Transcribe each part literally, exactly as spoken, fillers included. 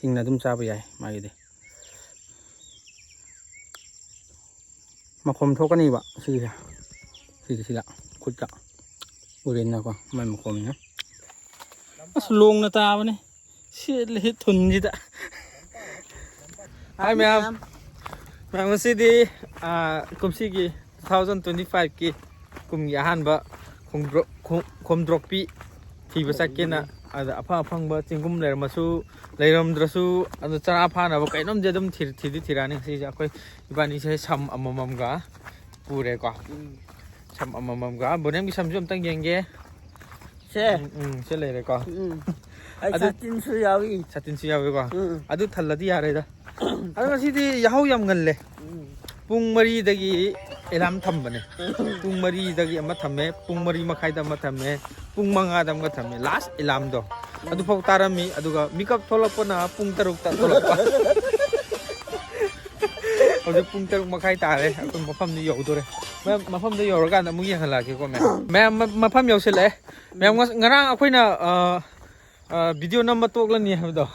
ꯍꯤꯡꯅ ꯑꯗꯨꯝ ꯆꯥꯕ ꯌꯥꯏ ꯃꯥꯒꯤꯗꯤ꯫ ꯃꯈꯣꯝ ꯊꯣꯛꯀꯅꯤꯕ ꯁꯤꯒꯤꯁꯦ꯫ ꯁꯤꯒꯤꯁꯤꯗ ꯈꯨꯠꯇ ꯎꯔꯦꯗꯅꯀꯣ, ꯃꯥꯏ ꯃꯈꯣꯝꯁꯤꯅ꯫ ꯑꯁ, ꯂꯣꯡꯅ ꯇꯥꯕꯅꯦ꯫ ꯁꯤ ꯊꯨꯟꯁꯤꯗ꯫ ꯍꯥꯏ ꯃꯌꯥꯝ꯫ ꯃꯌꯥꯝ, ꯉꯁꯤꯗꯤ, ꯑꯥ, ꯀꯨꯝꯁꯤꯒꯤ two thousand twenty five ꯀꯤ ꯀꯨꯝꯒꯤ ꯑꯍꯥꯟꯕ ꯈꯣꯡꯗ꯭ꯔꯣꯛ-, ꯈꯣꯡ-, ꯈꯣꯝꯗ꯭ꯔꯣꯛꯄꯤ ꯊꯤꯕ ꯆꯠꯀꯦꯅ, ꯑꯗ ꯑꯐꯪ ꯑꯐꯪꯕ ꯆꯦꯡꯒꯨꯝ ꯂꯩꯔꯝꯃꯁꯨ, ꯂꯩꯔꯝꯗ꯭ꯔꯁꯨ, ꯑꯗꯨ ꯆꯔꯥ ꯐꯥꯅꯕ ꯀꯩꯅꯣꯝꯗꯤ ꯑꯗꯨꯝ ꯊꯤ-, ꯊꯤꯗꯤ ꯊꯤꯔꯛꯑꯅꯤ꯫ ꯉꯁꯤꯁꯦ ꯑꯩꯈꯣꯏ ꯏꯕꯥꯅꯤꯁꯦ ꯁꯝ ꯑꯃꯃꯝꯒ ꯄꯨꯔꯦꯀꯣ꯫ ꯎꯝ꯫ ꯁꯝ ꯑꯃꯃꯝꯒ꯫ ꯕꯣꯅꯦꯝꯒꯤ ꯁꯝꯁꯨ ꯑꯝꯇꯪ ꯌꯦꯡꯒꯦ꯫ ꯁꯦ꯫ ꯎꯝ, ꯎꯝ, ꯁꯦ ꯂꯩꯔꯦꯀꯣ꯫ ꯎꯝ꯫ ꯑꯩ ꯑꯗꯨ ꯁꯥꯇꯤꯟꯁꯨ ꯌꯥꯎꯏ꯫ ꯁꯥꯇꯤꯟꯁꯨ ꯌꯥꯎꯋꯦꯀꯣ꯫ ꯎꯝ꯫ ꯑꯗꯨ ꯊꯜꯂꯗꯤ ꯌꯥꯔꯦꯗ꯫ ꯑꯗꯣ ꯉꯁꯤꯗꯤ ꯌꯥꯍꯧ ꯌꯥꯝ ꯉꯜꯂꯦ꯫ ꯎꯝ꯫ ꯄꯨꯡ ꯃꯔꯤꯗꯒꯤ ꯑꯦꯂꯥꯝ ꯊꯝꯕꯅꯦ꯫ ꯄꯨꯡ ꯃꯔꯤꯗꯒꯤ ꯑꯃ ꯊꯝꯃꯦ, ꯄꯨꯡ ꯃꯔꯤ ꯃꯈꯥꯏꯗ ꯑꯃ ꯊꯝꯃꯦ, ꯄꯨꯡ ꯃꯉꯥꯗ ꯑꯃꯒ ꯊꯝꯃꯦ, ꯂꯥꯁ ꯑꯦꯂꯥꯝꯗꯣ꯫ ꯎꯝ꯫ ꯑꯗꯨꯐꯥꯎ ꯇꯥꯔꯝꯃꯤ, ꯑꯗꯨꯒ ꯃꯤꯀꯞ ꯊꯣꯛꯂꯛꯄꯅ ꯄꯨꯡ ꯇꯔꯨꯛꯇ ꯊꯣꯛꯂꯛꯄ꯫ ꯍꯧꯖꯤꯛ ꯄꯨꯡ ꯇꯔꯨꯛ ꯃꯈꯥꯏ ꯇꯥꯔꯦ, ꯑꯩꯈꯣꯏ ꯃꯐꯝꯗ ꯌꯧꯗꯣꯔꯦ꯫ ꯃꯌꯥꯝ, ꯃꯐꯝꯗ ꯌꯧꯔꯀꯥꯟꯗ ꯑꯃꯨꯛ ꯌꯦꯡꯍꯜꯂꯛꯑꯒꯦꯀꯣ, ꯃꯌꯥꯝ꯫ ꯃꯌꯥꯝ, ꯃ-, ꯃꯐꯝ ꯌꯧꯁꯤꯜꯂꯛꯑꯦ꯫ ꯃꯌꯥꯝ, ꯉ-, ꯉꯔꯥꯡ ꯑꯩꯈꯣꯏꯅ, ꯑ, ꯑ, ꯚꯤꯗꯤꯑꯣ ꯅꯝꯕ ꯇꯣꯛꯂꯅꯤ ꯍꯥꯏꯕꯗꯣ꯫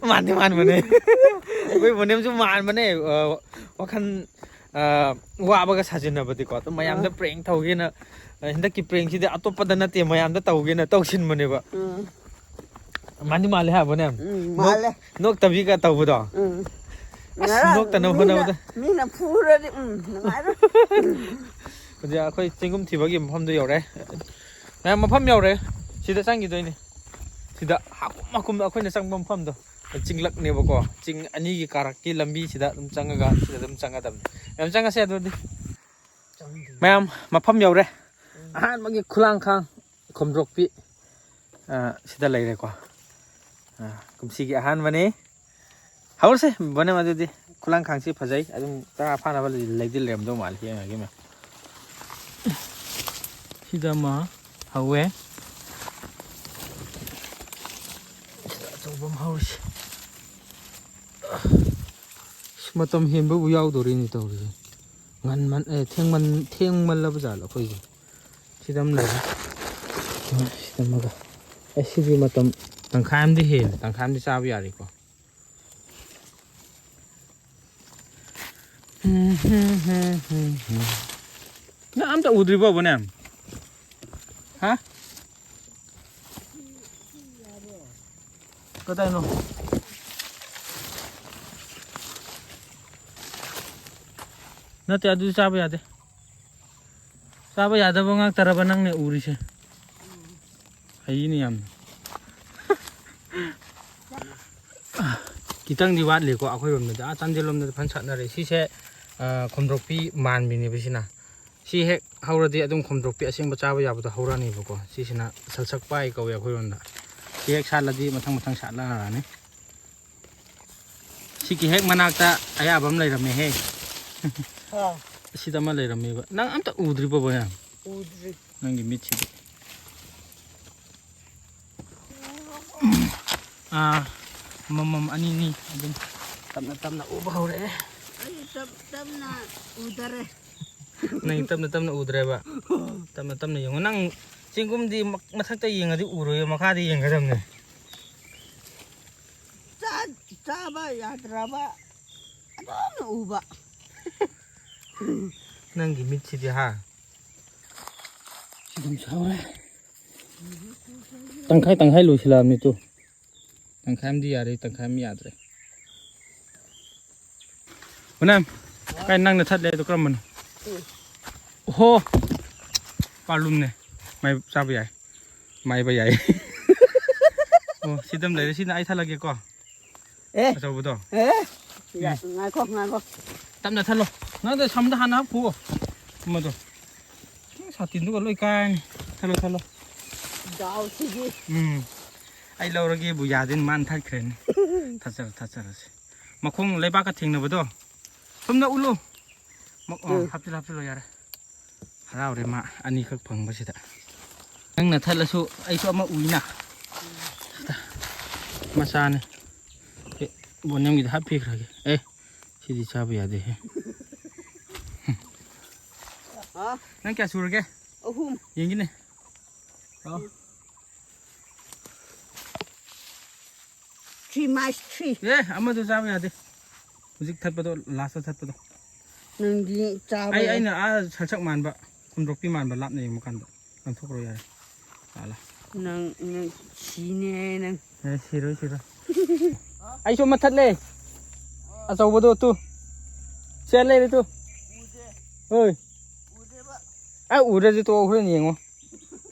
ꯃꯥꯟꯗꯤ ꯃꯥꯟꯕꯅꯦ꯫ ꯑꯩꯈꯣꯏ ꯕꯣꯅꯦꯝꯁꯨ ꯃꯥꯟꯕꯅꯦ, ꯑ, ꯋꯥꯈꯜ, ꯑ, ꯋꯥꯕꯒ ꯁꯥꯖꯤꯟꯅꯕꯗꯤꯀꯣ꯫ ꯑꯗꯨꯝ ꯃꯌꯥꯝꯗ ꯑꯥ꯫ Prank ꯇꯧꯒꯦꯅ, ꯑ, ꯍꯟꯗꯛꯀꯤ prankꯁꯤꯗꯤ ꯑꯇꯣꯞꯄꯗ ꯅꯠꯇꯦ, ꯃꯌꯥꯝꯗ ꯇꯧꯒꯦꯅ ꯇꯧꯁꯤꯟꯕꯅꯦꯕ꯫ ꯎꯝ꯫ ꯃꯥꯟꯗꯤ ꯃꯥꯜꯂꯦ ꯍꯥꯏꯕꯅꯦ꯫ ꯎꯝ, ꯅꯣꯛ-, ꯃꯥꯜꯂꯦ꯫ ꯅꯣꯛꯇꯕꯤꯒ ꯇꯧꯕꯗꯣ꯫ ꯎꯝ꯫ ꯑꯁ, ꯉꯔꯥꯡ ꯅꯣꯛꯇꯅꯕ ꯃꯤꯅ, ꯍꯣꯠꯅꯕꯗ꯫ ꯃꯤꯅ ꯐꯨꯔꯗꯤ, ꯎꯝ, ꯅꯨꯡꯉꯥꯏꯔꯣꯏ꯫ ꯍꯧꯖꯤꯛ ꯑꯩꯈꯣꯏ ꯆꯦꯡꯒꯨꯝ ꯊꯤꯕꯒꯤ ꯃꯐꯝꯗꯣ ꯌꯧꯔꯦ꯫ ꯃꯌꯥꯝ, ꯃꯐꯝ ꯌꯧꯔꯦ꯫ ꯁꯤꯗ ꯆꯪꯈꯤꯗꯣꯏꯅꯦ꯫ ꯁꯤꯗ ꯍꯥꯀꯨꯝ ꯍꯥꯀꯨꯝꯗ ꯑꯩꯈꯣꯏꯅ ꯆꯪꯕ ꯃꯐꯝꯗꯣ꯫ ꯆꯤꯡꯂꯛꯅꯦꯕꯀꯣ꯫ ꯆꯤꯡ ꯑꯅꯤꯒꯤ ꯀꯥꯔꯛꯀꯤ ꯂꯝꯕꯤꯁꯤꯗ ꯑꯗꯨꯝ ꯆꯪꯉꯒ ꯁꯤꯗ ꯑꯗꯨꯝ ꯆꯪꯒꯗꯕꯅꯤ꯫ ꯃꯌꯥꯝ, ꯆꯪꯉꯁꯦ ꯑꯗꯨꯗꯤ꯫ ꯆꯪꯗ꯭ꯔꯤ꯫ ꯃꯌꯥꯝ, ꯃꯐꯝ ꯌꯧꯔꯦ꯫ ꯎꯝ꯫ ꯑꯍꯥꯟꯕꯒꯤ ꯈꯨꯂꯥꯡꯈꯥꯡ ꯈꯣꯝꯗ꯭ꯔꯣꯛꯄꯤ꯫ ꯑ, ꯁꯤꯗ ꯂꯩꯔꯦꯀꯣ꯫ ꯑ, ꯀꯨꯝꯁꯤꯒꯤ ꯑꯍꯥꯟꯕꯅꯤ꯫ ꯍꯧꯔꯁꯦ, ꯕꯣꯅꯦꯝ, ꯑꯗꯨꯗꯤ ꯈꯨꯂꯥꯡꯈꯥꯡꯁꯤ ꯐꯖꯩ꯫ ꯑꯗꯨꯝ ꯆꯔꯥ ꯐꯥꯅꯕ ꯂꯩꯗꯤ ꯂꯩꯔꯝꯗꯧ ꯃꯥꯜꯂꯤ꯫ ꯌꯦꯡꯉꯒꯦ, ꯃꯌꯥꯝ꯫ ꯁꯤꯗ ꯑꯃ ꯍꯧꯋꯦ꯫ ꯁꯤꯗ ꯑꯆꯧꯕ ꯑꯃ ꯍꯧꯔꯤꯁꯦ꯫ ꯁꯤ ꯃꯇꯝ ꯍꯦꯟꯕꯕꯨ ꯌꯥꯎꯗꯣꯔꯤꯅꯤ ꯇꯧꯔꯤꯁꯦ꯫ ꯉꯟꯃꯟ-, ꯑꯦ, ꯊꯦꯡꯃꯟ-, ꯊꯦꯡꯃꯜꯂꯕ ꯖꯥꯠꯂꯣ ꯑꯩꯈꯣꯏꯁꯦ? ꯁꯤꯗ ꯑꯃ ꯂꯩꯔꯦ꯫ ꯁꯤꯗ ꯑꯃꯒ꯫ ꯑꯦ, ꯁꯤꯗꯤ ꯃꯇꯝ ꯇꯪꯈꯥꯏ ꯑꯃꯗꯤ ꯍꯦꯜꯂꯦ꯫ ꯇꯪꯈꯥꯏ ꯑꯃꯗꯤ ꯆꯥꯕ ꯌꯥꯔꯦꯀꯣ꯫ ꯅꯪ ꯑꯝꯇ ꯎꯗ꯭ꯔꯤꯕꯣ, ꯕꯣꯅꯦ? ꯍꯥ? ꯀꯗꯥꯏꯅꯣ? ꯅꯠꯇꯦ, ꯑꯗꯨꯗꯤ ꯆꯥꯕ ꯌꯥꯗꯦ꯫ ꯆꯥꯕ ꯌꯥꯗꯕ ꯉꯥꯛꯇꯔꯕ ꯅꯪꯅ ꯎꯔꯤꯁꯦ? ꯍꯩꯅꯦ ꯌꯥꯝꯅ꯫ ꯈꯤꯇꯪꯗꯤ ꯋꯥꯠꯂꯤꯀꯣ ꯑꯩꯈꯣꯏꯔꯣꯝꯗꯗꯤ꯫ ꯑꯥ, ꯆꯥꯟꯗꯦꯜ ꯂꯣꯝꯗꯗꯤ ꯐꯖꯅ ꯁꯥꯠꯅꯔꯦ꯫ ꯁꯤꯁꯦ, ꯑ, ꯈꯣꯝꯗ꯭ꯔꯣꯛꯄꯤ ꯃꯥꯟꯕꯤꯅꯦꯕ ꯁꯤꯅ꯫ ꯁꯤ ꯍꯦꯛ ꯍꯧꯔꯗꯤ ꯑꯗꯨꯝ ꯈꯣꯝꯗ꯭ꯔꯣꯛꯄꯤ ꯑꯁꯦꯡꯕ ꯆꯥꯕ ꯌꯥꯕꯗꯣ ꯍꯧꯔꯛꯑꯅꯦꯕꯀꯣ꯫ ꯁꯤꯁꯤꯅ ꯁꯜꯁꯛꯄꯥꯏ ꯀꯧꯋꯦ ꯑꯩꯈꯣꯏꯔꯣꯝꯗ꯫ ꯁꯤ ꯍꯦꯛ ꯁꯥꯠꯂꯗꯤ ꯃꯊꯪ ꯃꯊꯪ ꯁꯥꯠꯂꯛꯑꯅꯤ꯫ ꯁꯤꯒꯤ ꯍꯦꯛ ꯃꯅꯥꯛꯇ ꯑꯌꯥꯕ ꯑꯃ ꯂꯩꯔꯝꯃꯦꯍꯦ꯫ ꯑꯥ꯫ ꯑꯁꯤꯗ ꯑꯃ ꯂꯩꯔꯝꯃꯦꯕ꯫ ꯅꯪ ꯑꯝꯇ ꯎꯗ꯭ꯔꯤꯕꯣ, ꯕꯣꯌꯥ? ꯎꯗ꯭ꯔꯤ꯫ ꯅꯪꯒꯤ ꯃꯤꯠꯁꯤꯗꯤ꯫ ꯑꯥ, ꯑꯃꯃꯝ ꯑꯅꯤꯅꯤ ꯑꯗꯨꯝ ꯇꯞꯅ ꯇꯞꯅ ꯎꯕ ꯍꯧꯔꯛꯑꯦ꯫ ꯑꯩ ꯇꯞ ꯇꯞꯅ ꯎꯗꯔꯦ꯫ ꯅꯪ ꯇꯞꯅ ꯇꯞꯅ ꯎꯗ꯭ꯔꯦꯕ? ꯇꯞꯅ ꯇꯞꯅ ꯌꯦꯡꯉꯣ꯫ ꯅꯪ ꯆꯦꯡꯒꯨꯝꯗꯤ ꯃ-, ꯃꯊꯛꯇ ꯌꯦꯡꯉꯗꯤ ꯎꯔꯣꯏꯌꯦ, ꯃꯈꯥꯗ ꯌꯦꯡꯒꯗꯕꯅꯦ꯫ ꯆꯥ-, ꯆꯥꯕ ꯌꯥꯗ꯭ꯔꯕ ꯑꯗꯨꯝ ꯎꯕ꯫ ꯅꯪꯒꯤ ꯃꯤꯠꯁꯤꯗꯤ ꯍꯥ? ꯁꯤ ꯑꯗꯨꯝ ꯁꯥꯎꯔꯦ꯫ ꯇꯪꯈꯥꯏ ꯇꯪꯈꯥꯏ ꯂꯣꯏꯁꯤꯜꯂꯛꯑꯕꯅꯤ ꯇꯨ꯫ ꯇꯪꯈꯥꯏ ꯑꯃꯗꯤ ꯌꯥꯔꯦ, ꯇꯪꯈꯥꯏ ꯑꯃ ꯌꯥꯗ꯭ꯔꯦ꯫ ꯃꯅꯥꯝ, ꯀꯥꯏ ꯅꯪꯅ ꯊꯠꯂꯦ ꯑꯗꯣ ꯀꯔꯝꯕꯅꯣ? ꯎꯝ꯫ ꯑꯣꯍꯣ! ꯄꯥꯜꯂꯨꯝꯅꯦ꯫ ꯃꯥꯏ ꯆꯥꯕ ꯌꯥꯏ꯫ ꯃꯥꯏꯕ ꯌꯥꯏ꯫ ꯑꯣ, ꯁꯤꯗ ꯑꯃ ꯂꯩꯔꯦ꯫ ꯁꯤꯅ ꯑꯩ ꯊꯠꯂꯒꯦꯀꯣ꯫ ꯑꯦ꯫ ꯑꯆꯧꯕꯗꯣ꯫ ꯑꯦ꯫ ꯌꯥ-, ꯎꯝ꯫ ꯉꯥꯏꯈꯣ, ꯉꯥꯏꯈꯣ꯫ ꯇꯞꯅ ꯊꯠꯂꯣ꯫ ꯅꯪꯗꯣ ꯁꯝꯗ ꯍꯥꯟꯅ ꯍꯥꯞꯈꯨꯑꯣ꯫ ꯑꯃꯗꯣ꯫ ꯅꯪ ꯁꯥꯇꯤꯟꯗꯨꯒ ꯂꯣꯏ ꯀꯥꯏꯔꯅꯤ꯫ ꯊꯠꯂꯣ, ꯊꯠꯂꯣ꯫ ꯗꯥꯎꯁꯤꯗꯤ꯫ ꯎꯝ꯫ ꯑꯩ ꯂꯧꯔꯒꯦꯕꯨ ꯌꯥꯗꯦꯅ ꯃꯥꯅ ꯊꯠꯈ꯭ꯔꯦꯅꯦ꯫ ꯊꯠꯆꯔꯣ, ꯊꯠꯆꯔꯣꯁꯦ꯫ ꯃꯈꯣꯡ ꯂꯩꯕꯥꯛꯀ ꯊꯦꯡꯅꯕꯗꯣ꯫ ꯁꯣꯝꯗ ꯎꯠꯂꯨ꯫ ꯃ-, ꯑꯣ, ꯎꯝ꯫ ꯍꯥꯞꯆꯤꯜꯂꯣ, ꯍꯥꯞꯆꯤꯜꯂꯣ, ꯌꯥꯔꯦ꯫ ꯍꯔꯥꯎꯔꯦ ꯃꯥ ꯑꯅꯤꯈꯛ ꯐꯪꯕꯁꯤꯗ꯫ ꯅꯪꯅ ꯊꯠꯂꯁꯨ ꯑꯩꯁꯨ ꯑꯃ ꯎꯏꯅ꯫ ꯃꯆꯥꯅꯦ꯫ ꯑꯦ, ꯕꯣꯅꯦꯝꯒꯤꯗ ꯍꯥꯞꯄꯤꯈ꯭ꯔꯒꯦ꯫ ꯑꯦ, ꯁꯤꯗꯤ ꯆꯥꯕ ꯌꯥꯗꯦꯍꯦ꯫ ꯅꯪ ꯀꯌꯥ ꯁꯨꯔꯒꯦ? ꯑꯍꯨꯝ꯫ ꯌꯦꯡꯒꯤꯅꯦ꯫ ꯂꯥꯛꯑꯣ꯫ Three minus three. ꯑꯦ, ꯑꯃꯗꯣ ꯆꯥꯕ ꯌꯥꯗꯦ꯫ ꯍꯧꯖꯤꯛ ꯊꯠꯄꯗꯣ, ꯂꯥꯁꯇ ꯊꯠꯄꯗꯣ꯫ ꯅꯪꯗꯤ ꯆꯥꯕ ꯑꯩ, ꯌꯥꯏ꯫ ꯑꯩꯅ ꯑꯥ ꯁꯛꯁꯛ ꯃꯥꯟꯕ, ꯈꯨꯝꯗ꯭ꯔꯣꯛꯄꯤ ꯃꯥꯟꯕ ꯂꯥꯞꯅ ꯌꯦꯡꯕ ꯀꯥꯟꯗ꯫ ꯂꯪꯊꯣꯛꯈ꯭ꯔꯣ ꯌꯥꯔꯦ꯫ ꯂꯥꯛꯑꯣ, ꯂꯥꯛꯑꯣ꯫ ꯅꯪ, ꯅꯪ ꯁꯤꯅꯦ ꯅꯪ꯫ ꯑꯦ, ꯁꯤꯔꯣꯏ, ꯁꯤꯔꯣꯏ꯫ ꯑꯩꯁꯨ ꯑꯃ ꯊꯠꯂꯦ꯫ ꯑꯆꯧꯕꯗꯣ ꯇꯨ꯫ ꯁꯦ ꯂꯩꯔꯦ ꯇꯨ꯫ ꯍꯣꯏ꯫ ꯑ, ꯎꯗ꯭ꯔꯗꯤ ꯇꯣꯛꯑꯣ, ꯍꯣꯔꯦꯟ ꯌꯦꯡꯉꯣ꯫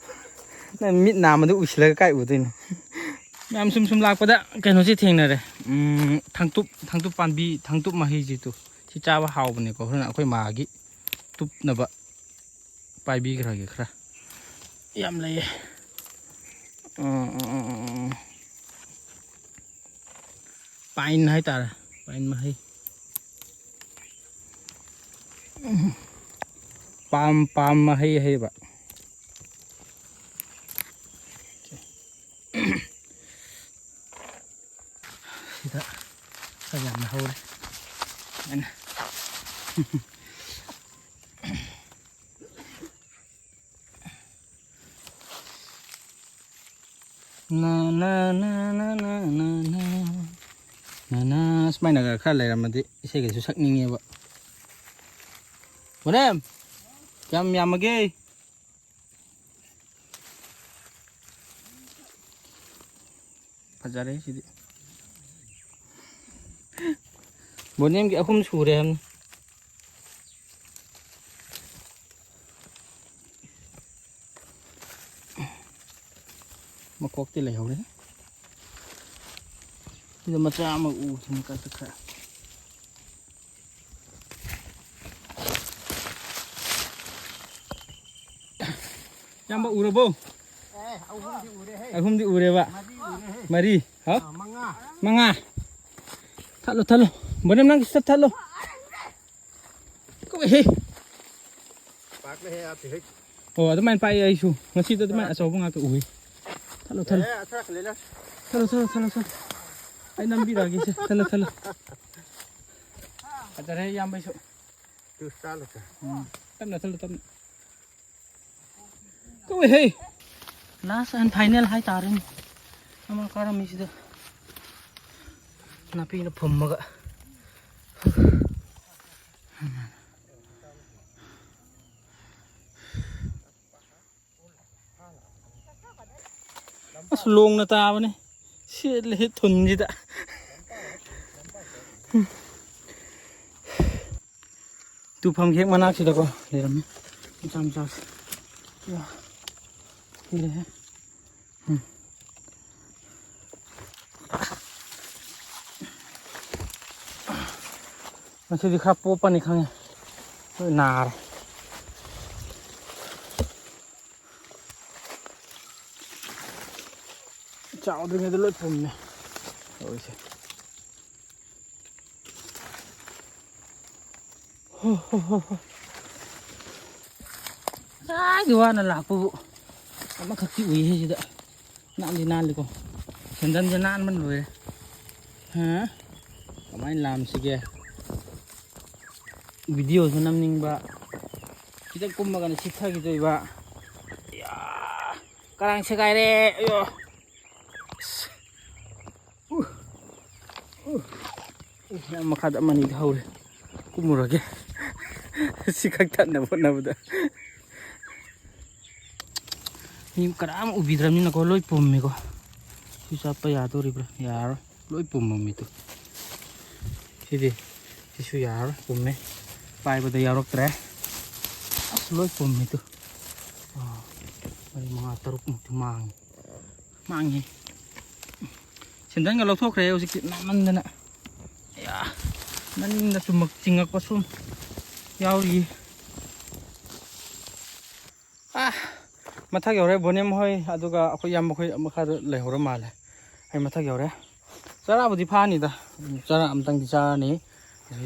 ꯅꯪ ꯃꯤꯠ ꯅꯥꯝꯃꯗ ꯎꯏꯁꯤꯜꯂꯒ ꯀꯥꯏ ꯎꯗꯣꯏꯅꯣ? ꯃꯌꯥꯝ ꯁꯨꯝ ꯁꯨꯝ ꯂꯥꯛꯄꯗ ꯀꯩꯅꯣꯁꯤ ꯊꯦꯡꯅꯔꯦ꯫ ꯎꯝ, ꯊꯥꯡꯇꯨꯞ, ꯊꯥꯡꯇꯨꯞ ꯄꯥꯝꯕꯤ, ꯊꯥꯡꯇꯨꯞ ꯃꯍꯩꯁꯤ ꯇꯨ꯫ ꯁꯤ ꯆꯥꯕ ꯍꯥꯎꯕꯅꯤꯀꯣ꯫ ꯍꯣꯔꯦꯟ ꯑꯩꯈꯣꯏ ꯃꯥꯒꯤ ꯇꯨꯞꯅꯕ ꯄꯥꯏꯕꯤꯈ꯭ꯔꯒꯦ ꯈꯔ꯫ ꯌꯥꯝ ꯂꯩꯌꯦ꯫ ꯎꯝ, ꯎꯝ, ꯎꯝ, ꯎꯝ, ꯎꯝ꯫ ꯄꯥꯏꯟ ꯍꯥꯏꯇꯥꯔꯦ, ꯄꯥꯏꯟ ꯃꯍꯩ꯫ ꯄꯥꯝ, ꯄꯥꯝ ꯃꯍꯩ ꯍꯩꯕ꯫ ꯁꯤꯗ ꯈꯔ ꯌꯥꯝꯅ ꯍꯧꯔꯦ꯫ ꯑꯩꯅ ꯅ, ꯅ, ꯅ꯫ ꯅ, ꯅ, ꯁꯨꯃꯥꯏꯅꯒ ꯈꯔ ꯂꯩꯔꯝꯃꯗꯤ ꯏꯁꯩꯒꯁꯨ ꯁꯛꯅꯤꯡꯉꯦꯕ꯫ ꯕꯣꯅꯦꯝ, ꯀꯌꯥꯝ ꯌꯥꯝꯃꯒꯦ? ꯐꯖꯔꯦ ꯁꯤꯗꯤ꯫ ꯕꯣꯅꯦꯝꯒꯤ ꯑꯍꯨꯝ ꯁꯨꯔꯦ ꯍꯥꯏꯕꯅꯤ꯫ ꯃꯀꯣꯛꯇꯤ ꯂꯩꯍꯧꯔꯦ꯫ ꯁꯤꯗ ꯃꯆꯥ ꯑꯃ ꯎ ꯁꯤꯅ ꯀꯛꯊꯠꯈ꯭ꯔꯦ꯫ ꯏꯌꯥꯝꯕ ꯎꯔꯕꯣ? ꯑꯦ, ꯑꯍꯨꯝꯗꯤ ꯎꯔꯦꯍꯦ꯫ ꯑꯍꯨꯝꯗꯤ ꯎꯔꯦꯕ? ꯃꯔꯤ ꯎꯔꯦꯍꯦ꯫ ꯃꯔꯤ? ꯍꯥ? ꯑ, ꯃꯉꯥ꯫ ꯃꯉꯥ꯫ ꯊꯠꯂꯣ, ꯊꯠꯂꯣ꯫ ꯕꯣꯅꯦꯝ, ꯅꯪꯒꯤ ꯁꯠ ꯊꯠꯂꯣ꯫ ꯀꯧꯏꯍꯦ꯫ ꯄꯥꯛꯂꯦꯍꯦ, ꯑꯥꯇꯤ ꯍꯦꯛ꯫ ꯑꯣ, ꯑꯗꯨꯃꯥꯏꯅ ꯄꯥꯛꯑꯦ ꯑꯩꯁꯨ꯫ ꯉꯁꯤꯗꯤ ꯑꯗꯨꯃꯥꯏꯅ ꯑꯆꯧꯕ ꯉꯥꯛꯇ ꯎꯏ꯫ ꯊꯠꯂꯣ, ꯊꯠꯂꯣ꯫ ꯑꯦ, ꯑꯊꯔꯛ ꯂꯩꯂꯥ꯫ ꯊꯠꯂꯣ, ꯊꯠꯂꯣ, ꯊꯠꯂꯣ, ꯊꯠꯂꯣ꯫ ꯑꯩ ꯅꯝꯕꯤꯔꯛꯑꯒꯦꯁꯦ꯫ ꯊꯠꯂꯣ, ꯊꯠꯂꯣ꯫ ꯐꯖꯔꯦ ꯏꯌꯥꯝꯕꯩꯁꯨ꯫ ꯇꯨ ꯆꯥꯂꯨ ꯆꯥ꯫ ꯎꯝ, ꯇꯞꯅ ꯆꯠꯂꯨ, ꯇꯞꯅ꯫ ꯀꯧꯏ ꯍꯦ꯫ Last and final ꯍꯥꯏꯇꯥꯔꯦꯅꯦ꯫ ꯑꯃ ꯀꯥꯔꯝꯃꯤꯁꯤꯗ ꯅꯥꯄꯤꯅ ꯐꯨꯝꯃꯒ꯫ ꯑꯁ, ꯂꯣꯡꯅ ꯇꯥꯕꯅꯦ꯫ ꯁꯦꯠꯂꯦ ꯊꯨꯟꯁꯤꯗ꯫ ꯇꯨꯐꯝꯒꯤ ꯍꯦꯛ ꯃꯅꯥꯛꯁꯤꯗꯀꯣ ꯂꯩꯔꯝꯃꯤ ꯃꯆꯥ ꯃꯆꯥꯁꯦ꯫ ꯌꯥ, ꯁꯤ ꯂꯩꯔꯦ꯫ ꯎꯝ꯫ ꯉꯁꯤꯗꯤ ꯈꯔ ꯄꯣꯞꯄꯅꯤ ꯈꯪꯉꯦ꯫ ꯂꯣꯏ ꯅꯥꯔꯦ꯫ ꯆꯥꯎꯗ꯭ꯔꯤꯉꯩꯗ ꯂꯣꯏ ꯄꯨꯝꯃꯦ ꯇꯧꯔꯤꯁꯦ꯫ ꯍꯣ, ꯍꯣ, ꯍꯣ, ꯍꯣ꯫ ꯉꯁꯥꯏꯒꯤ ꯋꯥꯅ ꯂꯥꯛꯄꯕꯨ ꯑꯃꯈꯛꯇꯤ ꯎꯏ ꯁꯤꯗ꯫ ꯅꯥꯟꯗꯤ ꯅꯥꯜꯂꯤꯀꯣ꯫ ꯁꯦꯟꯗꯟꯁꯦ ꯅꯥꯟꯕꯅ ꯂꯣꯏꯔꯦ꯫ ꯍꯥ? ꯀꯃꯥꯏꯅ ꯂꯥꯝꯁꯤꯒꯦ? ꯚꯤꯗꯤꯑꯣꯁꯨ ꯅꯝꯅꯤꯡꯕ꯫ ꯈꯤꯇꯪ ꯀꯨꯝꯃꯒꯅ ꯁꯤꯠꯊꯈꯤꯗꯣꯏꯕ꯫ ꯏꯌꯥ! ꯀꯔꯥꯡ ꯁꯦꯒꯥꯏꯔꯦ꯫ ꯑꯌꯣ! ꯑꯁ! ꯎ! ꯎ! ꯎ! ꯌꯥꯝ ꯃꯈꯥꯗ ꯑꯃ ꯑꯅꯤꯗꯤ ꯍꯧꯔꯦ꯫ ꯀꯨꯝꯃꯨꯔꯒꯦ꯫ ꯁꯤ ꯈꯛ ꯊꯠꯅꯕ ꯍꯣꯠꯅꯕꯗ꯫ ꯃꯤ ꯀꯅꯥꯝ ꯎꯕꯤꯗ꯭ꯔꯕꯅꯤꯅꯀꯣ, ꯂꯣꯏ ꯄꯨꯝꯃꯤꯀꯣ꯫ ꯁꯤ ꯆꯠꯄ ꯌꯥꯗꯣꯔꯤꯕ꯭ꯔꯥ? ꯌꯥꯔꯔꯣꯏ꯫ ꯂꯣꯏ ꯄꯨꯝꯃꯝꯃꯤ ꯇꯨ꯫ ꯁꯤꯗꯤ, ꯁꯤꯁꯨ ꯌꯥꯔꯔꯣꯏ, ꯄꯨꯝꯃꯦ꯫ ꯄꯥꯏꯕꯗ ꯌꯥꯎꯔꯛꯇ꯭ꯔꯦ꯫ ꯑꯁ, ꯂꯣꯏ ꯄꯨꯝꯃꯤ ꯇꯨ꯫ ꯑꯥ, ꯃꯔꯤ, ꯃꯉꯥ, ꯇꯔꯨꯛꯃꯨꯛꯇꯤ ꯃꯥꯡꯉꯤ꯫ ꯃꯥꯡꯉꯤ꯫ ꯁꯦꯟꯗꯟꯒ ꯂꯧꯊꯣꯛꯈ꯭ꯔꯦ ꯍꯧꯖꯤꯛꯇꯤ, ꯅꯥꯟꯃꯟꯗꯅ꯫ ꯑꯌꯥ, ꯃꯅꯤꯡꯗ ꯆꯨꯝꯃꯛ-, ꯆꯤꯡꯉꯛꯄ ꯁꯨꯝ ꯌꯥꯎꯔꯤ꯫ ꯑꯥ, ꯃꯊꯛ ꯌꯧꯔꯦ ꯕꯣꯅꯦꯝ ꯍꯣꯏ, ꯑꯗꯨꯒ ꯑꯩꯈꯣꯏ ꯏꯌꯥꯝꯕ ꯈꯣꯏ ꯃꯈꯥꯗ ꯂꯩꯍꯧꯔ ꯃꯥꯜꯂꯦ꯫ ꯑꯩ ꯃꯊꯛ ꯌꯧꯔꯦ꯫ ꯆꯔꯥꯕꯨꯗꯤ ꯐꯥꯅꯤꯗ, ꯆꯔꯥ ꯑꯝꯇꯪꯗꯤ ꯆꯥꯔꯅꯤ꯫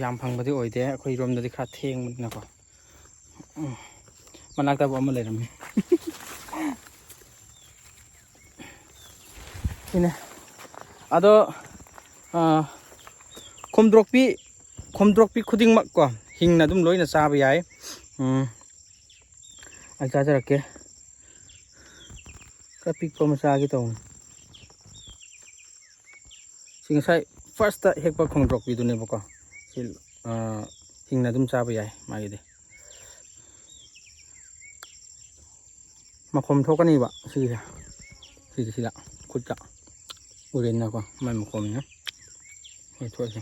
ꯌꯥꯝ ꯐꯪꯕꯗꯤ ꯑꯣꯏꯗꯦ, ꯑꯩꯈꯣꯏ ꯔꯣꯝꯗꯗꯤ ꯈꯔ ꯊꯦꯡꯕꯅꯤꯅꯀꯣ꯫ ꯎꯝ, ꯃꯅꯥꯛꯇꯕꯨ ꯑꯃ ꯂꯩꯔꯝꯃꯤ꯫ ꯁꯤꯅꯦ꯫ ꯑꯗꯣ, ꯑꯥ, ꯈꯣꯝꯗ꯭ꯔꯣꯛꯄꯤ ꯈꯣꯝꯗ꯭ꯔꯣꯛꯄꯤ ꯈꯨꯗꯤꯡꯃꯛ ꯀꯣ, ꯍꯤꯡꯅ ꯑꯗꯨꯝ ꯂꯣꯏꯅ ꯆꯥꯕ ꯌꯥꯏ꯫ ꯎꯝ, ꯑꯩ ꯆꯥꯖꯔꯛꯀꯦ꯫ ꯈꯔ ꯄꯤꯛꯄ ꯑꯃ ꯆꯥꯒꯦ ꯇꯧꯕꯅꯤ꯫ ꯁꯤ ꯉꯁꯥꯏ ꯐꯥꯔꯁꯇ ꯍꯦꯛꯄ ꯈꯣꯡꯗ꯭ꯔꯣꯛꯄꯤꯗꯨꯅꯦꯕꯀꯣ꯫ ꯁꯤ, ꯑꯥ, ꯍꯤꯡꯅ ꯑꯗꯨꯝ ꯆꯥꯕ ꯌꯥꯏ ꯃꯥꯒꯤꯗꯤ꯫ ꯃꯈꯣꯝ ꯊꯣꯛꯀꯅꯤꯕ ꯁꯤꯒꯤꯁꯦ, ꯁꯤꯒꯤꯁꯤꯗ ꯈꯨꯠꯇ ꯎꯔꯦꯗꯅꯀꯣ, ꯃꯥꯏ ꯃꯈꯣꯝꯁꯤꯅ꯫ ꯍꯣꯏ, ꯊꯣꯛꯑꯁꯦ꯫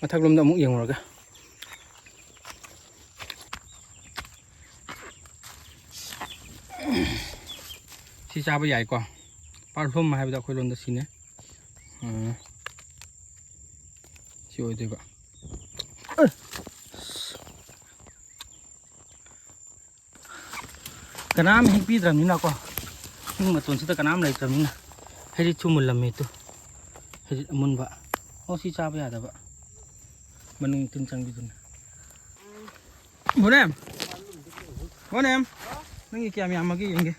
ꯃꯊꯛꯂꯣꯝꯗ ꯑꯃꯨꯛ ꯌꯦꯡꯉꯨꯔꯒ꯫ ꯁꯤ ꯆꯥꯕ ꯌꯥꯏꯀꯣ꯫ ꯄꯥꯔꯐ꯭ꯌꯨꯝ ꯍꯥꯏꯕꯗꯣ ꯑꯩꯈꯣꯏ ꯂꯣꯟꯗ ꯁꯤꯅꯦ꯫ ꯎꯝ꯫ ꯁꯤ ꯑꯣꯏꯗꯣꯏꯕ꯫ ꯀꯅꯥꯝ ꯍꯦꯛꯄꯤꯗ꯭ꯔꯕꯅꯤꯅꯀꯣ, ꯏꯃꯨꯡ ꯃꯇꯣꯟꯁꯤꯗ ꯀꯅꯥꯝ ꯂꯩꯇ꯭ꯔꯕꯅꯤꯅ꯫ ꯍꯩꯔꯤꯠꯁꯨ ꯃꯨꯜꯂꯝꯃꯦ ꯇꯨ꯫ ꯍꯩꯔꯤꯠ ꯑꯃꯨꯟꯕ꯫ ꯑꯣ, ꯁꯤ ꯆꯥꯕ ꯌꯥꯗꯕ꯫ ꯃꯅꯨꯡ ꯇꯤꯟ ꯆꯪꯕꯤꯗꯨꯅ꯫ ꯕꯣꯅꯦꯝ! ꯕꯣꯅꯦꯝ! ꯅꯪꯒꯤ ꯀꯌꯥꯝ ꯌꯥꯝꯃꯒꯦ ꯌꯦꯡꯒꯦ꯫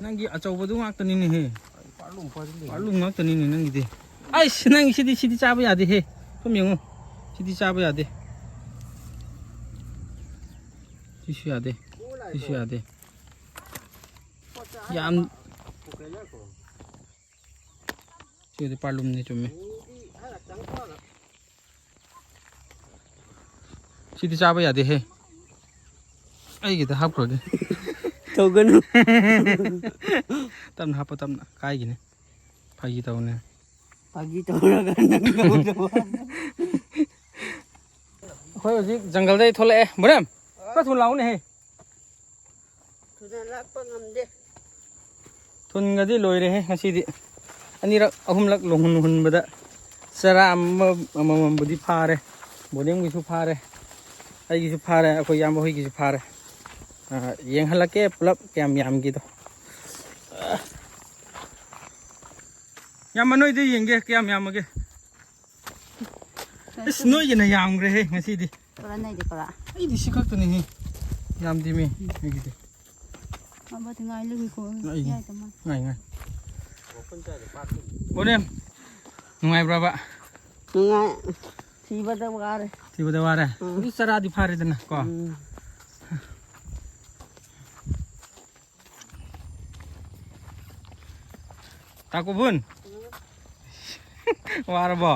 ꯅꯪꯒꯤ ꯑꯆꯧꯕꯗꯨ ꯉꯥꯛꯇꯅꯤꯅꯦꯍꯦ꯫ ꯄꯥꯔꯂꯨꯝ ꯄꯥꯔꯂꯨꯝ꯫ ꯄꯥꯔꯂꯨꯝ ꯉꯥꯛꯇꯅꯤꯅꯦ ꯅꯪꯒꯤꯗꯤ꯫ ꯑꯩꯁ, ꯅꯪ ꯁꯤꯗꯤ, ꯁꯤꯗꯤ ꯆꯥꯕ ꯌꯥꯗꯦꯍꯦ꯫ ꯁꯨꯝ ꯌꯦꯡꯉꯨ꯫ ꯁꯤꯗꯤ ꯆꯥꯕ ꯌꯥꯗꯦ꯫ ꯁꯤꯁꯨ ꯌꯥꯗꯦ꯫ ꯁꯤꯁꯨ ꯌꯥꯗꯦ꯫ ꯌꯥꯝ ꯁꯤꯗꯤ ꯄꯥꯔꯂꯨꯝꯅꯤ, ꯆꯨꯝꯃꯦ꯫ ꯁꯤꯗꯤ ꯆꯥꯕ ꯌꯥꯗꯦꯍꯦ꯫ ꯑꯩꯒꯤꯗ ꯍꯥꯞꯈ꯭ꯔꯒꯦ꯫ ꯇꯧꯒꯅꯨ꯫ ꯇꯞꯅ ꯍꯥꯞꯄꯣ, ꯇꯞꯅ꯫ ꯀꯥꯏꯒꯤꯅꯤ꯫ ꯐꯥꯒꯤ ꯇꯧꯅꯦ꯫ ꯐꯥꯒꯤ ꯇꯧꯔꯒ ꯅꯪ ꯇꯧꯗꯕ꯫ ꯑꯩꯈꯣꯏ ꯍꯧꯖꯤꯛ ꯖꯪꯒꯜꯗꯩ ꯊꯣꯛꯂꯛꯑꯦ꯫ ꯕꯣꯅꯦꯝ, ꯈꯔ ꯊꯨꯅ ꯂꯥꯛꯎꯅꯦꯍꯦ꯫ ꯊꯨꯅ ꯂꯥꯛꯄ ꯉꯝꯗꯦ꯫ ꯊꯨꯟꯒꯗꯤ ꯂꯣꯏꯔꯦꯍꯦ ꯉꯁꯤꯗꯤ꯫ ꯑꯅꯤꯔꯛ ꯑꯍꯨꯝꯂꯛ ꯂꯣꯡꯍꯨꯟ ꯍꯨꯟꯕꯗ ꯆꯔꯥ ꯑꯃ, ꯑꯃꯃꯝꯕꯨꯗꯤ ꯐꯥꯔꯦ꯫ ꯕꯣꯅꯦꯝꯒꯤꯁꯨ ꯐꯥꯔꯦ, ꯑꯩꯒꯤꯁꯨ ꯐꯥꯔꯦ, ꯑꯩꯈꯣꯏ ꯏꯌꯥꯝꯕ ꯍꯣꯏꯒꯤꯁꯨ ꯐꯥꯔꯦ꯫ ꯑ, ꯌꯦꯡꯍꯜꯂꯛꯀꯦ ꯄꯨꯂꯞ ꯀꯌꯥꯝ ꯌꯥꯝꯒꯦꯗꯣ꯫ ꯏꯌꯥꯝꯕ, ꯅꯣꯏꯗ ꯌꯦꯡꯒꯦ ꯀꯌꯥꯝ ꯌꯥꯝꯃꯒꯦ꯫ ꯑꯁ, ꯅꯣꯏꯒꯤꯅ ꯌꯥꯝꯈ꯭ꯔꯦꯍꯦ ꯉꯁꯤꯗꯤ꯫ ꯄꯨꯔꯥ ꯅꯩꯗꯤ ꯄꯨꯔꯥ꯫ ꯑꯩꯗꯤ ꯁꯤ ꯈꯛꯇꯅꯤꯍꯦ꯫ ꯌꯥꯝꯗꯦꯃꯤ ꯑꯩꯒꯤꯗꯤ꯫ ꯑꯃꯗꯤ ꯉꯥꯏ ꯂꯨꯏꯀꯣ꯫ ꯑꯩꯒꯤ꯫ ꯌꯥꯏꯗ ꯃꯥ꯫ ꯉꯥꯏ, ꯉꯥꯏ꯫ ꯕꯣꯅꯦꯝ, ꯅꯨꯡꯉꯥꯏꯕ꯭ꯔꯕ? ꯅꯨꯡꯉꯥꯏ꯫ ꯊꯤꯕꯗ ꯋꯥꯔꯦ꯫ ꯊꯤꯕꯗ ꯋꯥꯔꯦ? ꯎꯝ꯫ ꯑꯗꯨ ꯆꯔꯥꯗꯤ ꯐꯥꯔꯦꯗꯅ ꯀꯣ? ꯎꯝ꯫ ꯇꯥꯀꯣꯕꯨꯟ? ꯎꯝ꯫ ꯋꯥꯔꯕꯣ?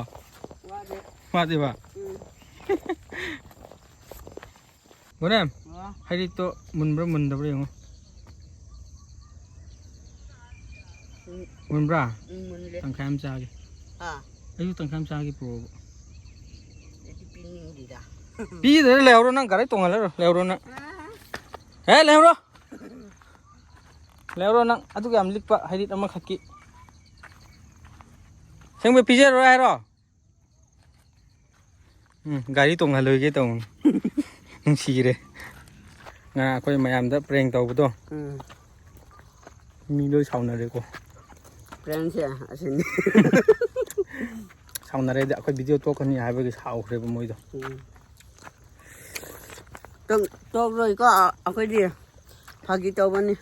ꯋꯥꯔꯦ꯫ ꯋꯥꯗꯦꯕ? ꯎꯝ꯫ ꯕꯣꯅꯦꯝ, ꯑ? ꯍꯩꯔꯤꯠꯇꯣ ꯃꯨꯟꯕ꯭ꯔꯥ ꯃꯨꯟꯗꯕ꯭ꯔꯥ ꯌꯦꯡꯉꯣ꯫ ꯎꯝ꯫ ꯃꯨꯟꯕ꯭ꯔꯥ? ꯎꯝ, ꯃꯨꯜꯂꯦ꯫ ꯇꯪꯈꯥꯏ ꯑꯃ ꯆꯥꯒꯦ꯫ ꯑꯥ꯫ ꯑꯩꯁꯨ ꯇꯪꯈꯥꯏ ꯑꯃ ꯆꯥꯒꯦ, ꯄꯨꯔꯛꯑꯣꯕ꯫ ꯑꯩꯗꯤ ꯄꯤꯅꯤꯡꯗꯦꯗ꯫ ꯄꯤꯗ꯭ꯔꯦ, ꯂꯩꯍꯧꯔꯣ, ꯅꯪ ꯒꯥꯔꯤ ꯇꯣꯡꯍꯜꯂꯔꯣ, ꯂꯩꯍꯧꯔꯣ ꯅꯪ꯫ ꯑꯥ꯫ ꯍꯦ, ꯂꯩꯍꯧꯔꯣ꯫ ꯂꯩꯍꯧꯔꯣ ꯅꯪ, ꯑꯗꯨꯒ ꯌꯥꯝ ꯂꯤꯛꯄ ꯍꯩꯔꯤꯠ ꯑꯃꯈꯛꯀꯤ꯫ ꯑꯁꯦꯡꯕꯩ ꯄꯤꯖꯔꯔꯣꯏ ꯍꯥꯏꯔꯣ? ꯎꯝ, ꯒꯥꯔꯤ ꯇꯣꯡꯍꯜꯂꯣꯏꯒꯦ ꯇꯧꯕꯅꯤ꯫ ꯅꯨꯡꯁꯤꯔꯦ꯫ ꯉꯔꯥꯡ ꯑꯩꯈꯣꯏ ꯃꯌꯥꯝꯗ prank ꯇꯧꯕꯗꯣ꯫ ꯎꯝ꯫ ꯃꯤ ꯂꯣꯏ ꯁꯥꯎꯅꯔꯦꯀꯣ꯫ Prankꯁꯦ ꯑꯁꯤꯅꯤ꯫ ꯁꯥꯎꯅꯔꯦꯗꯤ ꯑꯩꯈꯣꯏ video ꯇꯣꯛꯀꯅꯤ ꯍꯥꯏꯕꯒꯤ ꯁꯥꯎꯈ꯭ꯔꯦꯕ ꯃꯣꯏꯗꯣ꯫ ꯎꯝ꯫ ꯇꯣꯛ-, ꯇꯣꯛꯂꯣꯏꯀꯣ, ꯑꯩꯈꯣꯏꯗꯤ꯫ ꯐꯥꯒꯤ ꯇꯧꯕꯅꯤ꯫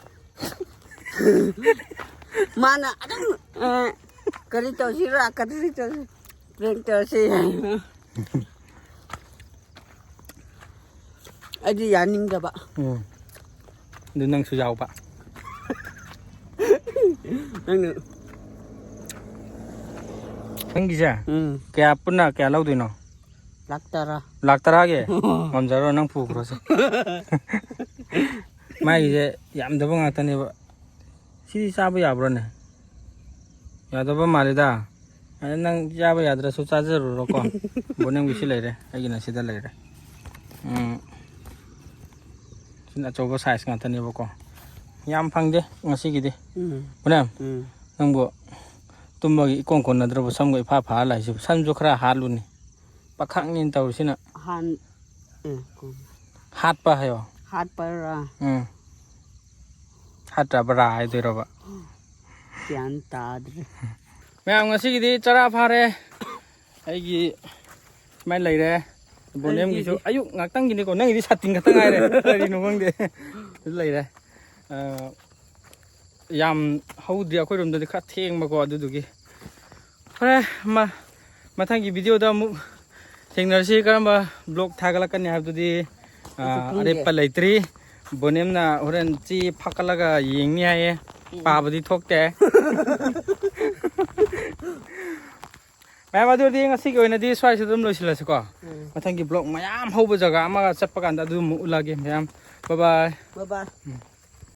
ꯃꯥꯅ ꯑꯗꯨꯝ, ꯑ, ꯀꯔꯤ ꯇꯧꯁꯤꯔꯥ, ꯀꯔꯤ ꯇꯧꯁꯤ-, prank ꯇꯧꯁꯤ ꯍꯥꯏ꯫ ꯑꯩꯗꯤ ꯌꯥꯅꯤꯡꯗꯕ꯫ ꯎꯝ꯫ ꯑꯗꯨ ꯅꯪꯁꯨ ꯌꯥꯎꯕ꯫ ꯅꯪꯅ ꯅꯪꯒꯤꯁꯦ ꯎꯝ꯫ ꯀꯌꯥ, ꯄꯨꯟꯅ ꯀꯌꯥ ꯂꯧꯗꯣꯏꯅꯣ? ꯂꯥꯛ ꯇꯔꯥ꯫ ꯂꯥꯛ ꯇꯔꯥꯒꯤ? ꯉꯝꯖꯔꯣ, ꯅꯪ ꯄꯨꯈ꯭ꯔꯣꯁꯦ꯫ ꯃꯥꯒꯤꯁꯦ ꯌꯥꯝꯗꯕ ꯉꯥꯛꯇꯅꯦꯕ꯫ ꯁꯤꯗꯤ ꯆꯥꯕ ꯌꯥꯕ꯭ꯔꯣꯅꯦ? ꯌꯥꯗꯕ ꯃꯥꯜꯂꯤꯗ꯫ ꯑꯗ ꯅꯪ ꯆꯥꯕ ꯌꯥꯗ꯭ꯔꯁꯨ ꯆꯥꯖꯔꯨꯔꯣꯀꯣ꯫ ꯕꯣꯅꯦꯝꯒꯤ ꯁꯤ ꯂꯩꯔꯦ, ꯑꯩꯒꯤꯅ ꯁꯤꯗ ꯂꯩꯔꯦ꯫ ꯎꯝ꯫ ꯁꯤꯅ ꯑꯆꯧꯕ size ꯉꯥꯛꯇꯅꯦꯕꯀꯣ꯫ ꯌꯥꯝ ꯐꯪꯗꯦ ꯉꯁꯤꯒꯤꯗꯤ꯫ ꯎꯝ꯫ ꯕꯣꯅꯦꯝ, ꯎꯝ꯫ ꯅꯪꯕꯨ ꯇꯨꯝꯕꯒꯤ ꯏꯀꯣꯟ ꯀꯣꯟꯅꯗ꯭ꯔꯕ, ꯁꯝꯒ ꯏꯐꯥ ꯐꯥꯔ ꯂꯥꯛꯏꯁꯤꯕꯨ? ꯁꯝꯁꯨ ꯈꯔ ꯍꯥꯠꯂꯨꯅꯦ꯫ ꯄꯥꯈꯪꯅꯦꯅ ꯇꯧꯔꯤꯁꯤꯅ꯫ ꯍꯥꯟ-, ꯑꯦ, ꯀꯣ-, ꯍꯥꯠꯄ ꯍꯥꯏꯌꯣ꯫ ꯍꯥꯠꯄꯔꯥ? ꯎꯝ꯫ ꯍꯥꯠꯇ꯭ꯔꯕ꯭ꯔꯥ ꯍꯥꯏꯗꯣꯏꯔꯕ? ꯒ꯭ꯌꯥꯟ ꯇꯥꯗ꯭ꯔꯦ꯫ ꯃꯌꯥꯝ, ꯉꯁꯤꯒꯤꯗꯤ ꯆꯔꯥ ꯐꯥꯔꯦ꯫ ꯑꯩꯒꯤ ꯁꯨꯃꯥꯏꯅ ꯂꯩꯔꯦ꯫ ꯕꯣꯅꯦꯝꯒꯤꯁꯨ ꯑꯩꯒꯤꯗꯤ ꯑꯌꯨꯛ ꯉꯥꯛꯇꯪꯒꯤꯅꯤꯀꯣ꯫ ꯅꯪꯒꯤꯗꯤ ꯁꯥꯇꯤꯟ ꯈꯛꯇ ꯉꯥꯏꯔꯦ꯫ ꯀꯔꯤꯅꯣ ꯈꯪꯗꯦ꯫ ꯑꯗꯨ ꯂꯩꯔꯦ꯫ ꯑ, ꯌꯥꯝ ꯍꯧꯗ꯭ꯔꯤ ꯑꯩꯈꯣꯏꯔꯣꯝꯗꯗꯤ, ꯈꯔ ꯊꯦꯡꯕꯀꯣ, ꯑꯗꯨꯗꯨꯒꯤ꯫ ꯐꯔꯦ, ꯃ- ꯃꯊꯪꯒꯤ ꯚꯤꯗꯤꯑꯣꯗ ꯑꯃꯨꯛ ꯊꯦꯡꯅꯔꯁꯤ꯫ ꯀꯔꯝꯕ ꯕ꯭ꯂꯣꯛ ꯊꯥꯒꯠꯂꯛꯀꯅꯤ ꯍꯥꯏꯕꯗꯨꯗꯤ, ꯑ, ꯑꯩꯁꯨ ꯈꯪꯗꯦ꯫ ꯑꯔꯦꯞꯄ ꯂꯩꯇ꯭ꯔꯤ꯫ ꯕꯣꯅꯦꯝꯅ ꯍꯣꯔꯦꯟ ꯆꯦ ꯐꯥꯀꯠꯂꯒ ꯌꯦꯡꯅꯤ ꯍꯥꯏꯌꯦ꯫ ꯄꯥꯕꯗꯤ ꯊꯣꯛꯇꯦ꯫ ꯃꯌꯥꯝ, ꯑꯗꯨꯗꯤ ꯉꯁꯤꯒꯤ ꯑꯣꯏꯅꯗꯤ ꯁ꯭ꯋꯥꯏꯁꯤꯗ ꯑꯗꯨꯝ ꯂꯣꯏꯁꯤꯜꯂꯁꯤꯀꯣ꯫ ꯎꯝ꯫ ꯃꯊꯪꯒꯤ ꯕ꯭ꯂꯣꯛ ꯃꯌꯥꯝ ꯍꯧꯕ ꯖꯒꯥ ꯑꯃꯒ ꯆꯠꯄ ꯀꯥꯟꯗ ꯑꯗꯨ ꯑꯃꯨꯛ ꯎꯠꯂꯒꯦ ꯃꯌꯥꯝ꯫ ꯕꯥꯏ ꯕꯥꯏ꯫ ꯕꯥꯏ ꯕꯥꯏ꯫